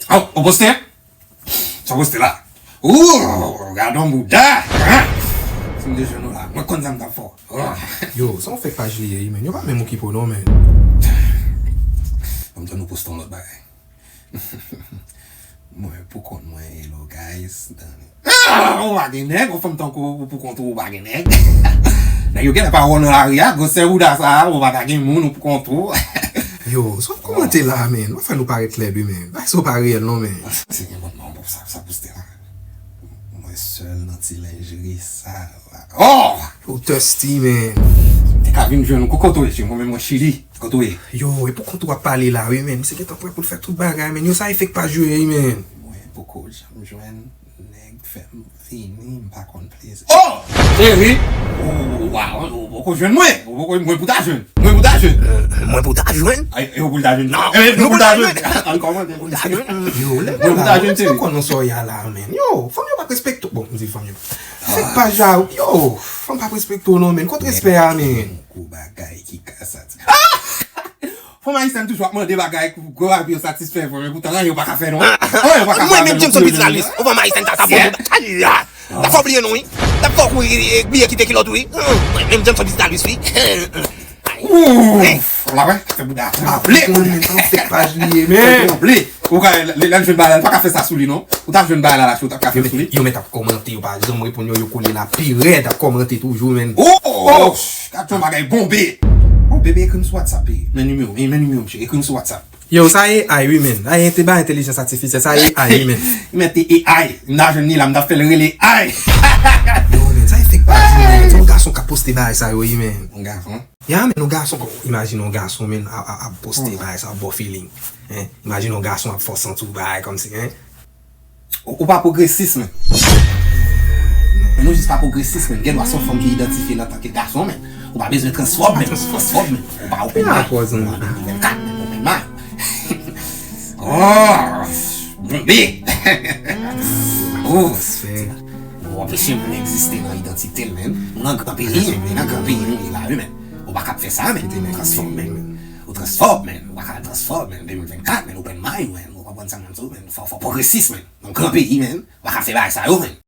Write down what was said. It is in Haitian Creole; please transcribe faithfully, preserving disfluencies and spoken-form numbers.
Oh, ou poste? Sa w poste la? Ooh, gade yon bouda! Hein? Si m te jwenn ou la, mwen konn sa m t ap fè w. Oh. Yo, sa w fè k pa jliye, men. Yo pa menm okipe w non, men. Ban m tann ou poste yon lòt bagay. Mwen pou kont mwen, hello guys. Ah, ou pa gen nèg, yon fanm tankou ou pou kont ou, ou pa gen nèg. Nèg yo genlè pa wè w nan lari a, gwosè bouda sa a, ou pa ta gen moun, ou pou kont ou. Yo, sa w kòmante la, men. W ap fè nou parèt lèd, wi, men. Bagay sa yo pa reyèl non, men. Se gen moun non, bon, sa, sa poste la. Mwen sèl nan ti lenjri sa la. Oh! Ou thirsty, men. Te ka vin jwenn ou. Kote w ye, mwen menm mwen Chili. Kote w ye? Yo, e pou kont ou ap pale la, wi, men. Misye gentan prè pou l fè tout bagay, men. Yo, sa e fake pa jwe, wi, men. Mwen poko janm jwenn nèg fè m vini, m pa konn plezi. Oh! Cheri! Ou, ou, ou, ou poko jwenn mwen. Ou poko, mwen pou ta jwenn. Mwen pou ta jwenn. Mwen pou ta jwenn? Ay, e ou pou ta jwenn? Non, e nou pou ta jwenn. Al kòmante. Pou ta jwenn. Yo, lè mwen pou ta jwenn, cheri. Konn nan sa w ye a la, men. Yo, fanm yo pa respekte w. Bon, m di fanm yo. Fake pa ja, yo, fanm pa respekte w non, men. Kot respè a, men. Kou bagay ki ka sati. Fanm ayisyèn toujou ap mande bagay pou gwo bagay pou yo satisfè, men poutan anyen yo pa ka fè non. Anyen yo pa ka fè. Mwen menm Jameson Pizza Luis, ou fanm ayisyèn ta ta fò. Ay ya. Ta fò bliye non, wi. Ta fò kou bliye kite kilòt, wi. Mwen menm Jameson Pizza Luis, wi. Ooh, la wè, fè bouda trable. Mwen menm an fake paj li ye, men. Trable. Ou ka, lè, lè l jwenn bagay la, li pa ka fè sa sou li non. Ou t ap jwenn bagay la, la, si ou t ap ka fè sou li. Yo mèt ap kòmante, yo pa janm reponn yo, yo kole la pi rèd, ap kòmante toujou, men. Oh, oh, oh, gad yon bagay bonbe. Oh, bebe, ekri m sou WhatsApp, men nimewo, men nimewo, mesye, ekri m sou WhatsApp. Yo, sa A I wi, men. A I ente ba entèlijans atifisyèl, sa A I wi, men. Men te A I, m ta jwenn li la, m ta fè l rele A I. Yo, men, sa e fake paj li, men. Se yon gason k ap poste bagay sa yo, wi, men. Yon gason? Ya, men, yon gason, kon, imajine yon gason, men, ap, ap, ap poste bagay sa, ap ba w feeling. Hein? Imajine yon gason ap fè w santi w bagay kòmsi, hein? Ou, ou pa pwogresis, men. Men nou jis pa pwogresis, men. Gen dwa se yon fanm ki idantifye l antanke gason, men. Ou pa bezwen transfòm, men. Transfòm, men. Ou pa open mind. Ou pa open mind, men. Open mind. Oh, bonbe. Oh, respè. Ou anpeche moun egziste nan idantite l, men. Ou nan gran peyi, men. Ou nan gran peyi, men. Ou la, men. Ou pa ka fè sa, men. Ou transfòm, men. Ou transfòm, men. Ou pa ka transfòm, men. De mil vennkat, men. Open mind, men. Ou konprann sa, men. Fò, fò pwogresis, men. Nan gran peyi, men. Ou pa ka fè bagay sa yo, men.